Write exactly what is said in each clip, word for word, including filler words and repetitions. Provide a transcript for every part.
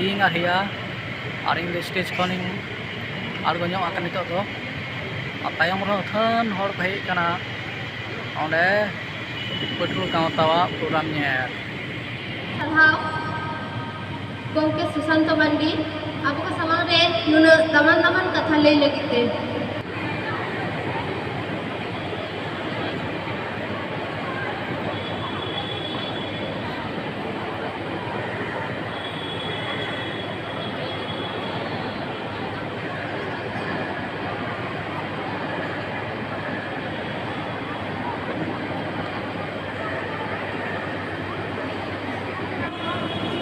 ᱤᱧ ᱟᱨ ᱦᱮᱡᱼᱟ ᱟᱨ ᱤᱧ ᱫᱚ ᱥᱴᱮᱡᱽ ᱠᱷᱚᱱᱤᱧ ᱟᱬᱜᱚ ᱧᱚᱜ ᱟᱠᱟᱱᱟ ᱱᱤᱛᱚᱜ ᱫᱚ᱾ ᱟᱨ ᱛᱟᱭᱚᱢ ᱨᱮ ᱟᱹᱛᱷᱟᱹᱱ ᱦᱚᱲ ᱠᱚ ᱦᱮᱡ ᱟᱠᱟᱱᱟ ᱚᱸᱰᱮ ᱯᱟᱹᱴᱷᱩᱣᱟᱹ ᱜᱟᱶᱛᱟᱣᱟᱜ ᱯᱨᱳᱜᱨᱟᱢ ᱧᱮᱞ᱾ ᱥᱟᱨᱦᱟᱣ ᱜᱚᱢᱠᱮ ᱥᱩᱥᱟᱱᱛᱚ ᱢᱟᱱᱰᱤ, ᱟᱵᱚ ᱠᱚ ᱥᱟᱢᱟᱝ ᱨᱮ ᱱᱩᱱᱟᱹᱜ ᱫᱟᱢᱟᱱ ᱫᱟᱢᱟᱱ ᱠᱟᱛᱷᱟ ᱞᱟᱹᱭ ᱞᱟᱹᱜᱤᱫ ᱛᱮ᱾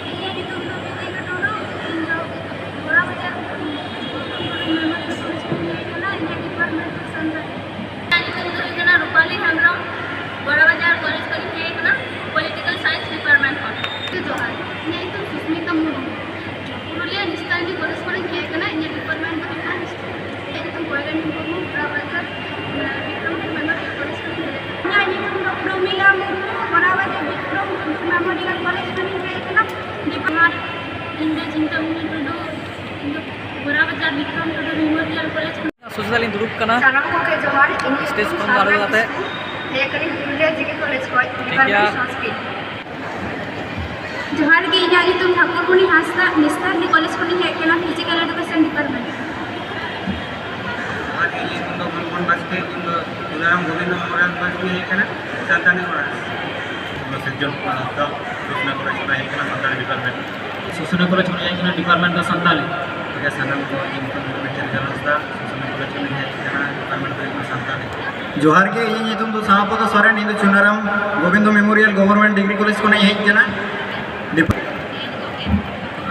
ᱤᱧᱟᱹᱜ ᱧᱩᱛᱩᱢ ᱫᱚ ᱵᱤᱫᱤᱠᱟ ᱴᱩᱰᱩ᱾ ᱤᱧ ᱫᱚ ᱵᱚᱲᱟ ᱵᱟᱡᱟᱨ ᱢᱮᱢᱳᱨᱤᱭᱟᱞ ᱠᱚᱞᱮᱡᱽ ᱠᱷᱚᱱᱤᱧ ᱦᱮᱡ ᱟᱠᱟᱱᱟ᱾ ᱤᱧᱟᱹᱜ ᱰᱤᱯᱟᱨᱴᱢᱮᱱᱴ ᱫᱚ ᱥᱟᱱᱛᱟᱲᱤ᱾ ᱤᱧᱟᱹᱜ ᱧᱩᱛᱩᱢ ᱫᱚ ᱦᱩᱭᱩᱜ ᱠᱟᱱᱟ ᱨᱩᱯᱟᱞᱤ ᱦᱮᱢᱵᱨᱚᱢ᱾ ᱵᱚᱲᱟ ᱵᱟᱡᱟᱨ ᱠᱚᱞᱮᱡᱽ ᱠᱷᱚᱱᱤᱧ ᱦᱮᱡ ᱟᱠᱟᱱᱟ, ᱯᱚᱞᱤᱴᱤᱠᱮᱞ ᱥᱟᱭᱮᱱᱥ ᱰᱤᱯᱟᱨᱴᱢᱮᱱᱴ ᱠᱷᱚᱱ᱾ ᱡᱚᱦᱟᱨ, ᱤᱧᱟᱹᱜ ᱧᱩᱛᱩᱢ Susmita Murmu. Purulia national degree college ᱠᱷᱚᱱᱤᱧ ᱦᱮᱡ ᱟᱠᱟᱱᱟ᱾ ᱤᱧᱟᱹᱜ ᱰᱤᱯᱟᱨᱴᱢᱮᱱᱴ ᱫᱚ ᱦᱩᱭᱩᱜ ᱠᱟᱱᱟ ᱦᱤᱥᱴᱨᱤ᱾ ᱤᱧᱟᱹᱜ ᱧᱩᱛᱩᱢ ᱠᱚᱭᱨᱟᱱᱤ ᱢᱩᱨᱢᱩ, ᱵᱚᱲᱟ ᱵᱟᱡᱟᱨ, ᱵᱤᱠᱨᱚᱢᱯᱩᱨ ᱢᱮᱢᱳᱨᱤᱭᱟᱞ ᱠᱚᱞᱮᱡᱽ ᱠᱷᱚᱱᱤᱧ ᱦᱮᱡ ᱟᱠᱟᱱᱟ᱾ ᱤᱧᱟᱹᱜ ᱧᱩᱛᱩᱢ ᱫᱚ ᱯᱨᱚᱢᱤᱞᱟ ᱢᱩᱨᱢᱩ, ᱵᱚᱲᱟ ᱵᱟᱡᱟᱨ ᱵᱤᱠᱨᱚᱢᱯᱩᱨ ᱢᱮᱢᱳᱨᱤᱭᱟᱞ ᱠᱚᱞᱮᱡᱽ ᱠᱷᱚᱱᱤᱧ ᱦᱮᱡ ᱟᱠᱟᱱᱟ᱾ ᱰᱤᱯᱟᱨᱴᱢᱮᱱᱴ, ᱤᱧ ᱫᱚ ᱪᱤᱱᱛᱟᱢᱚᱱᱤ ᱴᱩᱰᱩ, ᱤᱧ ᱫᱚ ᱵᱚᱲᱟ ᱵᱟᱡᱟᱨ ᱵᱤᱠᱨᱚᱢ ᱴᱩᱰᱩ ᱢᱮᱢᱳᱨᱤᱭᱟᱞ ᱠᱚᱞᱮᱡᱽ ᱠᱷᱚᱱ᱾ ᱥᱳᱥᱟᱞ ᱤᱧ ᱫᱩᱲᱩᱵ ᱠᱟᱱᱟ᱾ ᱥᱟᱱᱟᱢ ᱠᱚᱜᱮ ᱡᱚᱦᱟᱨ, ᱤᱧ ᱥᱴᱮᱡ ᱠᱷᱚᱱ ᱫᱚ ᱟᱬᱜᱚ ᱠᱟᱛᱮ᱾ ᱦᱮᱡ ᱠᱟᱹᱱᱟᱹᱧ ᱯᱩᱨᱩᱞᱤᱭᱟᱹ ᱡᱤᱠᱮ ᱠᱚᱞᱮᱡᱽ ᱠᱷᱚᱱ, ᱴᱷᱤᱠ ᱜᱮᱭᱟ᱾ ᱰᱤᱯᱟᱨᱴᱢᱮᱱᱴ ᱥᱚᱝᱥᱠᱨᱤᱛ᱾ ᱡᱚᱦᱟᱨ ᱜᱮ, ᱤᱧᱟᱹᱜ ᱧᱩᱛᱩᱢ ᱴᱷᱟᱠᱩᱨᱢᱚᱱᱤ ᱦᱟᱸᱥᱫᱟ, ᱱᱮᱥᱱᱟᱞ ᱰᱤᱜᱽᱨᱤ ᱠᱚᱞᱮᱡᱽ ᱠᱷᱚᱱᱤᱧ ᱦᱮᱡ ᱠᱟᱱᱟ, ᱯᱷᱤᱡᱤᱠᱮᱞ ᱮᱰᱩᱠᱮᱥᱚᱱ ᱰᱤᱯᱟᱨᱴᱢᱮᱱᱴ᱾ ᱡᱚᱦᱟᱨ ᱜᱮ, ᱤᱧᱟᱹᱜ ᱧᱩᱛᱩᱢ ᱫᱚ ᱢᱚᱱᱢᱳᱦᱚᱱ ᱵᱟᱥᱠᱮ, ᱤᱧ ᱫᱚ ᱥᱩᱱᱟᱨᱟᱢ ᱜᱳᱵᱤᱱᱫᱚ ᱢᱮᱢᱳᱨᱤᱭᱟᱞ ᱠᱚᱞᱮᱡᱽ ᱠᱷᱚᱱᱤᱧ ᱦᱮᱡ ᱠᱟᱱᱟ, ᱥᱟᱱᱛᱟᱲᱤ ᱚᱱᱟᱨᱥ᱾ ᱤᱧ ᱫᱚ ᱥᱤᱨᱡᱚᱱ ᱠᱩᱢᱟᱨ ᱦᱟᱸᱥᱫᱟ, ᱥᱩᱥᱱᱟ ᱠᱚᱞᱮᱡᱽ ᱠᱷᱚᱱᱤᱧ ᱦᱮᱡ ᱠᱟᱱᱟ, ᱥᱟᱱᱛᱟᱲᱤ ᱰᱤᱯᱟᱨᱴᱢᱮᱱᱴ᱾ ᱥᱩᱥᱱᱟ ᱠᱚᱞᱮᱡᱽ ᱠᱷᱚᱱᱤᱧ ᱦᱮᱡ ᱠᱟᱱᱟ, ᱰᱤᱯᱟᱨᱴᱢᱮᱱᱴ ᱫᱚ ᱥᱟᱱᱛᱟᱲᱤ᱾ ᱴᱷᱤᱠ ᱜᱮᱭᱟ, ᱥᱟᱱᱟᱢ ᱠᱚ ᱤᱧ ᱧᱩᱛᱩᱢ ᱫᱚ ᱢᱤᱛᱟᱞ ᱦᱟᱸᱥᱫᱟ, ᱥᱩᱥᱱᱟ ᱠᱚᱞᱮᱡᱽ ᱠᱷᱚᱱᱤᱧ ᱦᱮᱡ ᱠᱟᱱᱟ, ᱰᱤᱯᱟᱨᱴᱢᱮᱱᱴ ᱫᱚ ᱦᱩᱭᱩᱜ ᱠᱟᱱᱟ ᱥᱟᱱᱛᱟᱲᱤ᱾ ᱡᱚᱦᱟᱨ ᱜᱮ, ᱤᱧᱟᱹᱜ ᱧᱩᱛᱩᱢ ᱫᱚ ᱥᱟᱦᱟᱯᱚᱫᱚ ᱥᱚᱨᱮᱱ, ᱤᱧ ᱫᱚ Chunaram Gobindo memorial government degree college ᱠᱷᱚᱱᱤᱧ ᱦᱮᱡ ᱠᱟᱱᱟ᱾ ᱰᱤᱯ-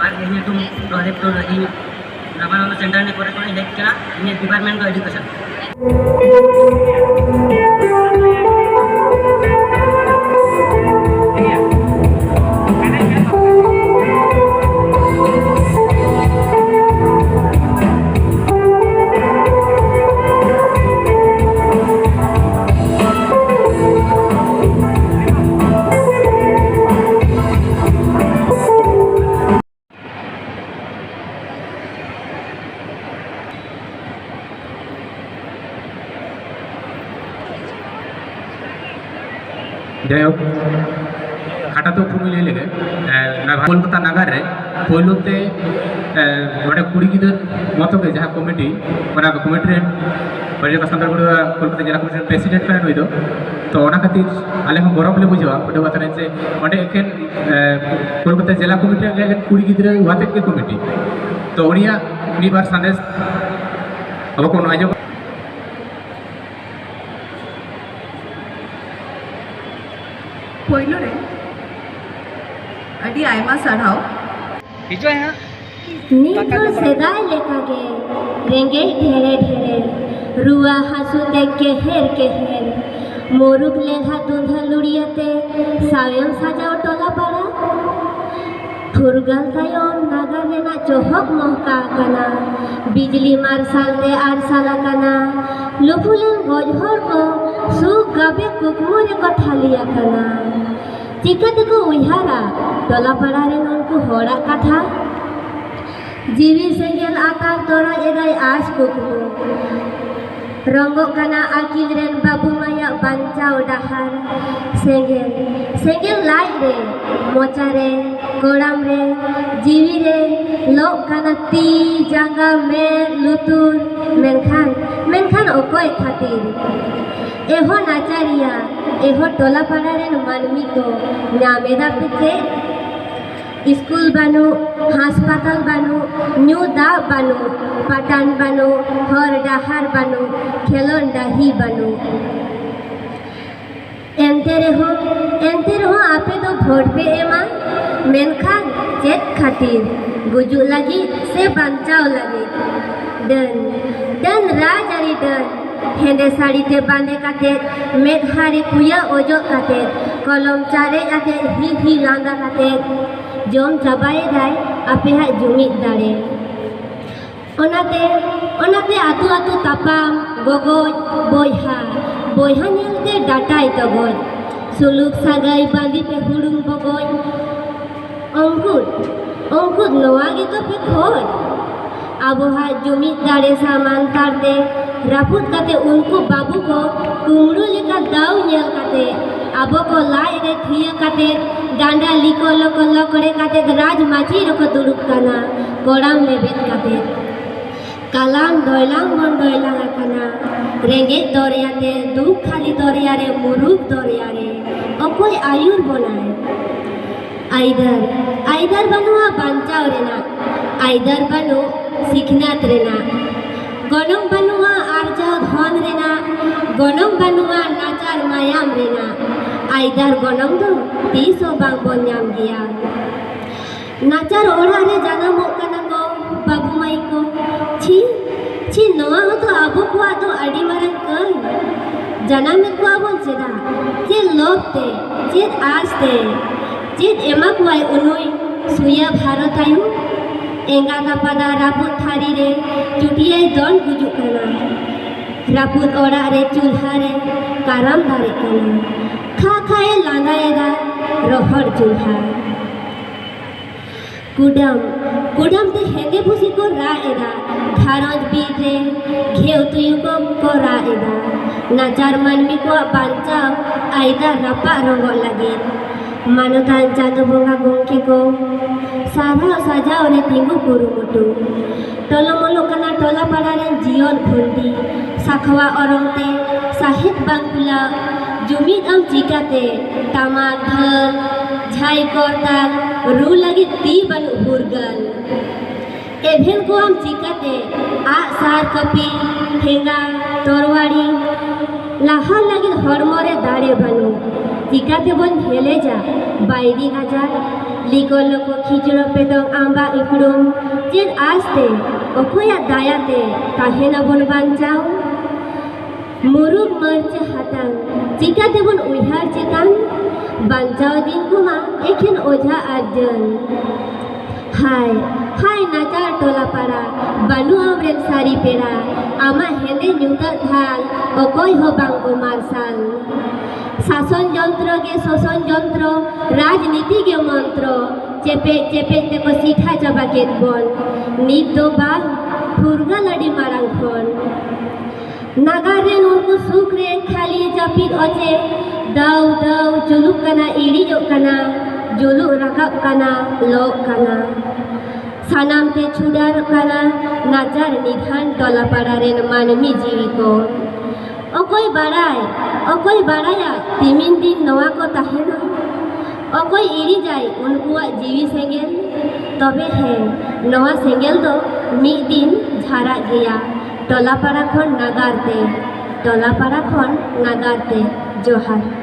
ᱟᱨ ᱤᱧᱟᱹᱜ ᱧᱩᱛᱩᱢ ᱫᱚ ᱦᱮᱯᱴᱳ ᱨᱟᱡᱤᱵᱽ, ᱨᱟᱢᱟᱱᱚᱱᱫᱚ ᱥᱮᱱᱴᱟᱨ ᱠᱚᱨᱮ ᱠᱷᱚᱱᱤᱧ ᱦᱮᱡ ᱠᱟᱱᱟ, ᱤᱧᱟᱹᱜ ᱰᱤᱯᱟᱨᱴᱢᱮᱱᱴ ᱫᱚ ᱮᱰᱩᱠᱮᱥᱚᱱ᱾ ᱡᱟᱭᱦᱳᱠ, ᱠᱷᱟᱴᱚ ᱛᱮ ᱩᱯᱨᱩᱢ ᱤᱧ ᱞᱟᱹᱭ ᱞᱮᱜᱮ᱾ ᱮ, ᱱᱚᱣᱟ ᱠᱳᱞᱠᱟᱛᱟ ᱱᱟᱜᱟᱨ ᱨᱮ ᱯᱳᱭᱞᱳ ᱛᱮ, ᱮ, ᱱᱚᱰᱮ ᱠᱩᱲᱤ ᱜᱤᱫᱟᱹᱨ ᱢᱚᱛᱚ ᱜᱮ ᱡᱟᱦᱟᱸ ᱠᱚᱢᱤᱴᱤ, ᱚᱱᱟ ᱠᱚᱢᱤᱴᱤ ᱨᱮᱱ ᱯᱚᱨᱤᱪᱟᱞᱚᱠ ᱥᱟᱱᱛᱟᱲ ᱯᱟᱹᱴᱷᱩᱣᱟᱹ ᱠᱳᱞᱠᱟᱛᱟ ᱡᱮᱞᱟ ᱠᱚᱢᱤᱴᱤ ᱨᱮᱱ ᱯᱨᱮᱥᱤᱰᱮᱱᱴ ᱠᱟᱱᱟᱭ ᱱᱩᱭ ᱫᱚ᱾ ᱛᱚ, ᱚᱱᱟ ᱠᱷᱟᱹᱛᱤᱨ ᱟᱞᱮ ᱦᱚᱸ ᱜᱚᱨᱚᱵᱽ ᱞᱮ ᱵᱩᱡᱷᱟᱹᱣᱟ ᱯᱟᱹᱴᱷᱩᱣᱟᱹ ᱠᱟᱛᱷᱟ ᱨᱮ, ᱡᱮ ᱚᱸᱰᱮ ᱮᱠᱮᱱ, ᱮ, ᱠᱳᱞᱠᱟᱛᱟ ᱡᱮᱞᱟ ᱠᱚᱢᱤᱴᱤ ᱨᱮᱱ ᱮᱠᱮᱱ ᱠᱩᱲᱤ ᱜᱤᱫᱽᱨᱟᱹ ᱟᱛᱮᱫ ᱜᱮ ᱠᱚᱢᱤᱴᱤ᱾ ᱛᱚ, ᱩᱱᱤᱭᱟᱜ ᱢᱤᱫ ᱵᱟᱨ ᱥᱟᱸᱫᱮᱥ ᱟᱵᱚ ᱠᱚ ᱱᱚᱣᱟ ᱡᱚᱠᱷᱚᱱ ᱯᱳᱭᱞᱳ ᱨᱮ ᱟᱹᱰᱤ ᱟᱭᱢᱟ ᱥᱟᱨᱦᱟᱣ᱾ ᱦᱤᱡᱩᱜ ᱟᱭ ᱦᱟᱸᱜ᱾ ᱱᱤᱛ ᱦᱚᱸ ᱥᱮᱫᱟᱭ ᱞᱮᱠᱟᱜᱮ ᱨᱮᱸᱜᱮᱡ ᱰᱷᱮᱨᱮ ᱰᱷᱮᱨᱮ, ᱨᱩᱣᱟᱹ ᱦᱟᱹᱥᱩ ᱛᱮ ᱠᱮᱦᱮᱨ ᱠᱮᱦᱮᱨ, ᱢᱩᱨᱩᱠ ᱞᱮᱞᱦᱟ ᱫᱩᱸᱫᱷᱟᱹ ᱞᱩᱲᱤᱭᱟᱹᱛᱮ ᱥᱟᱶᱮᱢ ᱥᱟᱡᱟᱣ ᱴᱚᱞᱟ ᱯᱟᱲᱟ᱾ ᱯᱷᱩᱨᱜᱟᱹᱞ ᱛᱟᱭᱚᱢ ᱱᱟᱜᱟᱨ ᱨᱮᱱᱟᱜ ᱪᱚᱦᱚᱠ ᱢᱚᱦᱠᱟ ᱟᱠᱟᱱᱟ, ᱵᱤᱡᱽᱞᱤ ᱢᱟᱨᱥᱟᱞ ᱛᱮ ᱟᱨᱥᱟᱞ ᱟᱠᱟᱱᱟ, ᱞᱩᱯᱷᱩ ᱞᱮᱱ ᱜᱚᱡ ᱦᱚᱲ ᱠᱚ ᱥᱩᱠ ᱜᱟᱵᱮ ᱠᱩᱠᱢᱩ ᱨᱮᱠᱚ ᱛᱷᱟᱹᱞᱤ ᱟᱠᱟᱱᱟ᱾ ᱪᱤᱠᱟᱹ ᱛᱮᱠᱚ ᱩᱭᱦᱟᱹᱨᱟ ᱴᱚᱞᱟ ᱯᱟᱲᱟ ᱨᱮᱱ ᱩᱱᱠᱩ ᱦᱚᱲᱟᱜ ᱠᱟᱛᱷᱟ? ᱡᱤᱣᱤ ᱥᱮᱸᱜᱮᱞ ᱟᱛᱟᱨ ᱛᱚᱨᱚᱡ ᱮᱫᱟᱭ ᱟᱸᱥ ᱠᱩᱠᱢᱩ᱾ ᱨᱚᱝᱜᱚᱜ ᱠᱟᱱᱟ ᱟᱹᱠᱤᱞ ᱨᱮᱱ ᱵᱟᱹᱵᱩ ᱢᱟᱭᱟᱜ ᱵᱟᱧᱪᱟᱣ ᱰᱟᱦᱟᱨ᱾ ᱥᱮᱸᱜᱮᱞ, ᱥᱮᱸᱜᱮᱞ ᱞᱟᱡ ᱨᱮ, ᱢᱚᱪᱟ ᱨᱮ, ᱠᱚᱲᱟᱢ ᱨᱮ, ᱡᱤᱣᱤ ᱨᱮ, ᱞᱚᱜ ᱠᱟᱱᱟ ᱛᱤ, ᱡᱟᱸᱜᱟ, ᱢᱮᱫ, ᱞᱩᱛᱩᱨ᱾ ᱢᱮᱱᱠᱷᱟᱱ, ᱢᱮᱱᱠᱷᱟᱱ ᱚᱠᱚᱭ ᱠᱷᱟᱹᱛᱤᱨ? ᱮᱦᱚ ᱱᱟᱪᱟᱨᱤᱭᱟ, ᱮᱦᱚ ᱴᱚᱞᱟ ᱯᱟᱲᱟ ᱨᱮᱱ ᱢᱟᱹᱱᱢᱤ ᱠᱚ, ᱧᱟᱢ ᱮᱫᱟ ᱯᱮ ᱪᱮᱫ? ᱥᱠᱩᱞ ᱵᱟᱹᱱᱩᱜ, ᱦᱟᱥᱯᱟᱛᱟᱞ ᱵᱟᱹᱱᱩᱜ, ᱧᱩ ᱫᱟᱜ ᱵᱟᱹᱱᱩᱜ, ᱯᱟᱴᱟᱱ ᱵᱟᱹᱱᱩᱜ, ᱦᱚᱨ ᱰᱟᱦᱟᱨ ᱵᱟᱹᱱᱩᱜ, ᱠᱷᱮᱞᱳᱱ ᱰᱟᱹᱦᱤ ᱵᱟᱹᱱᱩᱜ᱾ ᱮᱱᱛᱮ ᱨᱮᱦᱚᱸ, ᱮᱱᱛᱮ ᱨᱮᱦᱚᱸ ᱟᱯᱮ ᱫᱚ ᱵᱷᱳᱴ ᱯᱮ ᱮᱢᱟ, ᱢᱮᱱᱠᱷᱟᱱ ᱪᱮᱫ ᱠᱷᱟᱹᱛᱤᱨ? ᱜᱩᱡᱩᱜ ᱞᱟᱹᱜᱤᱫ ᱥᱮ ᱵᱟᱧᱪᱟᱣ ᱞᱟᱹᱜᱤᱫ? ᱰᱟᱹᱱ, ᱰᱟᱹᱱ, ᱨᱟᱡᱽᱟᱹᱨᱤ ᱰᱟᱹᱱ᱾ ᱦᱮᱸᱫᱮ ᱥᱟᱹᱲᱤ ᱛᱮ ᱵᱟᱸᱫᱮ ᱠᱟᱛᱮ, ᱢᱮᱫᱦᱟ ᱨᱮ ᱠᱩᱭᱟᱹ ᱚᱡᱚᱜ ᱠᱟᱛᱮ, ᱠᱚᱞᱚᱢ ᱪᱟᱨᱮᱡ ᱟᱛᱮ, ᱦᱤ ᱦᱤ ᱞᱟᱸᱫᱟ ᱠᱟᱛᱮ, ᱡᱚᱢ ᱪᱟᱵᱟᱭᱮᱫᱟᱭ ᱟᱯᱮᱭᱟᱜ ᱡᱩᱢᱤᱫ ᱫᱟᱲᱮ᱾ ᱚᱱᱟᱛᱮ, ᱚᱱᱟᱛᱮ ᱟᱹᱛᱩ ᱟᱹᱛᱩ ᱛᱟᱯᱟᱢ, ᱜᱚᱜᱚᱡ, ᱵᱚᱭᱦᱟ, ᱵᱚᱭᱦᱟ ᱧᱮᱞᱛᱮ ᱰᱟᱴᱟᱭ ᱛᱚᱜᱚᱡ᱾ ᱥᱩᱞᱩᱠ ᱥᱟᱹᱜᱟᱹᱭ ᱵᱟᱸᱫᱤ ᱯᱮ ᱦᱩᱲᱩᱝ ᱵᱚᱜᱚᱡ᱾ ᱚᱝᱠᱩᱨ, ᱚᱝᱠᱩᱨ ᱱᱚᱣᱟ ᱜᱮᱛᱚ ᱯᱮ ᱠᱷᱚᱡ? ᱟᱵᱚᱣᱟᱜ ᱡᱩᱢᱤᱫ ᱫᱟᱲᱮ ᱥᱟᱢᱟᱱᱛᱟᱲ ᱛᱮ ᱨᱟᱹᱯᱩᱫ ᱠᱟᱛᱮ ᱩᱱᱠᱩ ᱵᱟᱹᱵᱩ ᱠᱚ ᱠᱩᱢᱲᱩ ᱞᱮᱠᱟ ᱫᱟᱣ ᱧᱮᱞ ᱠᱟᱛᱮ ᱟᱵᱚ ᱠᱚ ᱞᱟᱡ ᱨᱮ ᱴᱷᱤᱭᱟᱹ ᱠᱟᱛᱮ, ᱰᱟᱸᱰᱟ ᱞᱤᱠᱚ ᱞᱚᱠᱚ ᱞᱚᱠᱚᱲᱮ ᱠᱟᱛᱮ ᱨᱟᱡᱽ ᱢᱟᱹᱪᱤ ᱨᱮᱠᱚ ᱫᱩᱲᱩᱵ ᱠᱟᱱᱟ, ᱠᱚᱲᱟᱢ ᱞᱮᱵᱮᱫ ᱠᱟᱛᱮ᱾ ᱠᱟᱞᱟᱝ ᱫᱚᱭᱞᱟᱝ ᱵᱚᱱ ᱫᱚᱭᱞᱟᱝ ᱟᱠᱟᱱᱟ, ᱨᱮᱸᱜᱮᱡ ᱫᱚᱨᱭᱟ ᱛᱮ, ᱫᱩᱠ ᱠᱷᱟᱹᱞᱤ ᱫᱚᱨᱭᱟ ᱨᱮ, ᱢᱩᱨᱩᱠ ᱫᱚᱨᱭᱟ ᱨᱮ, ᱚᱠᱚᱭ ᱟᱹᱭᱩᱨ ᱵᱚᱱᱟᱭ? ᱟᱭᱫᱟᱨ, ᱟᱭᱫᱟᱨ ᱵᱟᱹᱱᱩᱜᱼᱟ ᱵᱟᱧᱪᱟᱣ ᱨᱮᱱᱟᱜ, ᱟᱭᱫᱟᱨ ᱵᱟᱹᱱᱩᱜ ᱥᱤᱠᱷᱱᱟᱹᱛ ᱨᱮᱱᱟᱜ, ᱜᱚᱱᱚᱝ ᱵᱟᱹᱱᱩᱜᱼᱟ ᱟᱨᱡᱟᱣ ᱫᱷᱚᱱ ᱨᱮᱱᱟᱜ, ᱜᱚᱱᱚᱝ ᱵᱟᱹᱱᱩᱜᱼᱟ ᱱᱟᱪᱟᱨ ᱢᱟᱭᱟᱢ ᱨᱮᱱᱟᱜ, ᱟᱭᱫᱟᱨ ᱜᱚᱱᱚᱝ ᱫᱚ ᱛᱤᱥ ᱦᱚᱸ ᱵᱟᱝ ᱵᱚᱱ ᱧᱟᱢ ᱜᱮᱭᱟ᱾ ᱱᱟᱪᱟᱨ ᱚᱲᱟᱜ ᱨᱮ ᱡᱟᱱᱟᱢᱚᱜ ᱠᱟᱱᱟ ᱠᱚ ᱵᱟᱹᱵᱩ ᱢᱟᱹᱭ ᱠᱚ᱾ ᱪᱷᱤ, ᱪᱷᱤ, ᱱᱚᱣᱟ ᱦᱚᱸᱛᱚ ᱟᱵᱚ ᱠᱚᱣᱟᱜ ᱫᱚ ᱟᱹᱰᱤ ᱢᱟᱨᱟᱝ ᱠᱟᱹᱭ᱾ ᱡᱟᱱᱟᱢᱮᱫ ᱠᱚᱣᱟ ᱵᱚᱱ ᱪᱮᱫᱟᱜ? ᱪᱮᱫ ᱞᱚᱵᱽ ᱛᱮ? ᱪᱮᱫ ᱟᱥ ᱛᱮ? ᱪᱮᱫ ᱮᱢᱟ ᱠᱚᱣᱟᱭ ᱩᱱᱩᱭ ᱥᱩᱭᱟᱹ ᱵᱷᱟᱨᱚᱛ ᱟᱭᱳ? ᱮᱸᱜᱟᱛ ᱟᱯᱟᱫᱟᱜ ᱨᱟᱹᱯᱩᱫ ᱛᱷᱟᱹᱨᱤ ᱨᱮ ᱪᱩᱴᱤᱭᱟᱹᱭ ᱫᱚᱱ ᱜᱩᱡᱩᱜ ᱠᱟᱱᱟ᱾ ᱨᱟᱹᱯᱩᱫ ᱚᱲᱟᱜ ᱨᱮ ᱪᱩᱞᱦᱟᱹ ᱨᱮ ᱠᱟᱨᱟᱢ ᱫᱟᱨᱮᱜ ᱠᱟᱱᱟ᱾ ᱠᱷᱟ ᱠᱷᱟ ᱮ ᱞᱟᱸᱫᱟᱭᱮᱫᱟ ᱨᱚᱦᱚᱲ ᱪᱩᱞᱦᱟᱹ᱾ ᱠᱩᱰᱟᱹᱢ, ᱠᱩᱰᱟᱹᱢ ᱛᱮ ᱦᱮᱸᱫᱮ ᱯᱩᱥᱤ ᱠᱚ ᱨᱟᱜ ᱮᱫᱟ᱾ ᱜᱷᱟᱨᱚᱸᱡᱽ ᱵᱤᱨ ᱨᱮ ᱜᱷᱮᱣ ᱛᱩᱭᱩ ᱠᱚ ᱠᱚ ᱨᱟᱜ ᱮᱫᱟ᱾ ᱱᱟᱪᱟᱨ ᱢᱟᱹᱱᱢᱤ ᱠᱚᱣᱟᱜ ᱵᱟᱧᱪᱟᱣ ᱟᱭᱫᱟᱨ ᱨᱟᱯᱟᱜ ᱨᱚᱸᱜᱚᱜ ᱞᱟᱹᱜᱤᱫ᱾ ᱢᱟᱱᱚᱛᱟᱱ ᱪᱟᱸᱫᱚ ᱵᱚᱸᱜᱟ ᱜᱚᱢᱠᱮ ᱠᱚ, ᱥᱟᱨᱦᱟᱣ ᱥᱟᱡᱟᱣ ᱨᱮ ᱛᱤᱸᱜᱩ ᱠᱩᱨᱩᱢᱩᱴᱩ᱾ ᱴᱚᱞᱚᱢᱚᱞᱚᱜ ᱠᱟᱱᱟ ᱴᱚᱞᱟ ᱯᱟᱲᱟ ᱨᱮᱱ ᱡᱤᱭᱚᱱ ᱠᱷᱩᱱᱴᱤ᱾ ᱥᱟᱠᱷᱣᱟ ᱚᱨᱚᱝ ᱛᱮ ᱥᱟᱦᱮᱫ ᱵᱟᱝ ᱠᱩᱞᱟᱹᱜ᱾ ᱡᱩᱢᱤᱫ ᱟᱢ ᱪᱤᱠᱟᱹᱛᱮ? ᱴᱟᱢᱟᱠ ᱰᱷᱟᱹᱞ, ᱡᱷᱟᱭ ᱠᱚᱨᱛᱟᱞ, ᱨᱩ ᱞᱟᱹᱜᱤᱫ ᱛᱤ ᱵᱟᱹᱱᱩᱜ ᱯᱷᱩᱨᱜᱟᱹᱞ᱾ ᱮᱵᱷᱮᱱ ᱠᱚᱣᱟᱢ ᱪᱤᱠᱟᱹᱛᱮ? ᱟᱜ ᱥᱟᱨ ᱠᱟᱹᱯᱤ, ᱴᱷᱮᱸᱜᱟ, ᱛᱚᱨᱣᱟᱲᱤ, ᱞᱟᱦᱟ ᱞᱟᱹᱜᱤᱫ ᱦᱚᱲᱢᱚ ᱨᱮ ᱫᱟᱲᱮ ᱵᱟᱹᱱᱩᱜ᱾ ᱪᱤᱠᱟᱹ ᱛᱮᱵᱚᱱ ᱦᱮᱞᱮᱡᱟ ᱵᱟᱭᱨᱤ ᱟᱡᱟᱨ? ᱞᱤᱠᱚ ᱞᱚᱠᱚ ᱠᱷᱤᱪᱲᱚ ᱯᱮᱴᱚᱢ ᱟᱢᱵᱟ ᱤᱠᱲᱩᱢ, ᱪᱮᱫ ᱟᱥᱛᱮ, ᱚᱠᱚᱭᱟᱜ ᱫᱟᱭᱟᱛᱮ ᱛᱟᱦᱮᱱᱟᱵᱚᱱ ᱵᱟᱧᱪᱟᱣ? ᱢᱩᱨᱩᱠ ᱢᱟᱹᱨᱪᱟᱹ ᱦᱟᱛᱟᱝ, ᱪᱤᱠᱟᱹ ᱛᱮᱵᱚᱱ ᱩᱭᱦᱟᱹᱨ ᱪᱮᱛᱟᱱ? ᱵᱟᱧᱪᱟᱣ ᱫᱤᱱ ᱠᱚᱢᱟ ᱮᱠᱷᱮᱱ ᱚᱡᱷᱟ ᱟᱨ ᱡᱟᱹᱱ᱾ ᱦᱟᱭ, ᱦᱟᱭ ᱱᱟᱪᱟᱨ ᱴᱚᱞᱟ ᱯᱟᱲᱟ, ᱵᱟᱹᱱᱩᱜ ᱟᱢ ᱨᱮᱱ ᱥᱟᱹᱨᱤ ᱯᱮᱲᱟ, ᱟᱢᱟᱜ ᱦᱮᱸᱫᱮ ᱧᱩᱛᱟᱹᱛ ᱰᱷᱟᱞ, ᱚᱠᱚᱭ ᱦᱚᱸ ᱵᱟᱝ ᱠᱚ ᱢᱟᱨᱥᱟᱞ᱾ ᱥᱟᱥᱚᱱ ᱡᱚᱱᱛᱨᱚ ᱜᱮ ᱥᱳᱥᱚᱱ ᱡᱚᱱᱛᱨᱚ, ᱨᱟᱡᱽᱱᱤᱛᱤ ᱜᱮ ᱢᱚᱱᱛᱨᱚ, ᱪᱮᱯᱮᱡ ᱪᱮᱯᱮᱡ ᱛᱮᱠᱚ ᱥᱤᱴᱷᱟ ᱪᱟᱵᱟ ᱠᱮᱫ ᱵᱚᱱ᱾ ᱱᱤᱛ ᱫᱚ ᱵᱟᱝ, ᱯᱷᱩᱨᱜᱟᱹᱞ ᱟᱹᱰᱤ ᱢᱟᱲᱟᱝ ᱠᱷᱚᱱ᱾ ᱱᱟᱜᱟᱨ ᱨᱮ ᱱᱩᱠᱩ ᱥᱩᱠ ᱨᱮ ᱠᱷᱟᱹᱞᱤ ᱡᱟᱹᱯᱤᱫ ᱚᱪᱮ, ᱫᱟᱹᱣ ᱫᱟᱹᱣ ᱡᱩᱞᱩᱜ ᱠᱟᱱᱟ, ᱤᱲᱤᱡᱚᱜ ᱠᱟᱱᱟ, ᱡᱩᱞᱩᱜ ᱨᱟᱠᱟᱵ ᱠᱟᱱᱟ, ᱞᱚᱜ ᱠᱟᱱᱟ᱾ ᱥᱟᱱᱟᱢ ᱛᱮ ᱪᱷᱩᱰᱟᱨᱚᱜ ᱠᱟᱱᱟ ᱱᱟᱪᱟᱨ ᱱᱤᱫᱷᱟᱱ ᱴᱚᱞᱟ ᱯᱟᱲᱟ ᱨᱮᱱ ᱢᱟᱹᱱᱢᱤ ᱡᱤᱣᱤ ᱠᱚ᱾ ᱚᱠᱚᱭ ᱵᱟᱲᱟᱭ, ᱚᱠᱚᱭ ᱵᱟᱲᱟᱭᱟ ᱛᱤᱢᱤᱱ ᱫᱤᱱ ᱱᱚᱣᱟ ᱠᱚ ᱛᱟᱦᱮᱱᱟ? ᱚᱠᱚᱭ ᱤᱲᱤᱡᱟᱭ ᱩᱱᱠᱩᱣᱟᱜ ᱡᱤᱣᱤ ᱥᱮᱸᱜᱮᱞ? ᱛᱚᱵᱮ ᱦᱮᱸ, ᱱᱚᱣᱟ ᱥᱮᱸᱜᱮᱞ ᱫᱚ ᱢᱤᱫ ᱫᱤᱱ ᱡᱷᱟᱨᱟᱜ ᱜᱮᱭᱟ᱾ ᱴᱚᱞᱟ ᱯᱟᱲᱟ ᱠᱷᱚᱱ ᱱᱟᱜᱟᱨ ᱛᱮ, ᱴᱚᱞᱟ ᱯᱟᱲᱟ ᱠᱷᱚᱱ ᱱᱟᱜᱟᱨ ᱛᱮ᱾ ᱡᱚᱦᱟᱨ᱾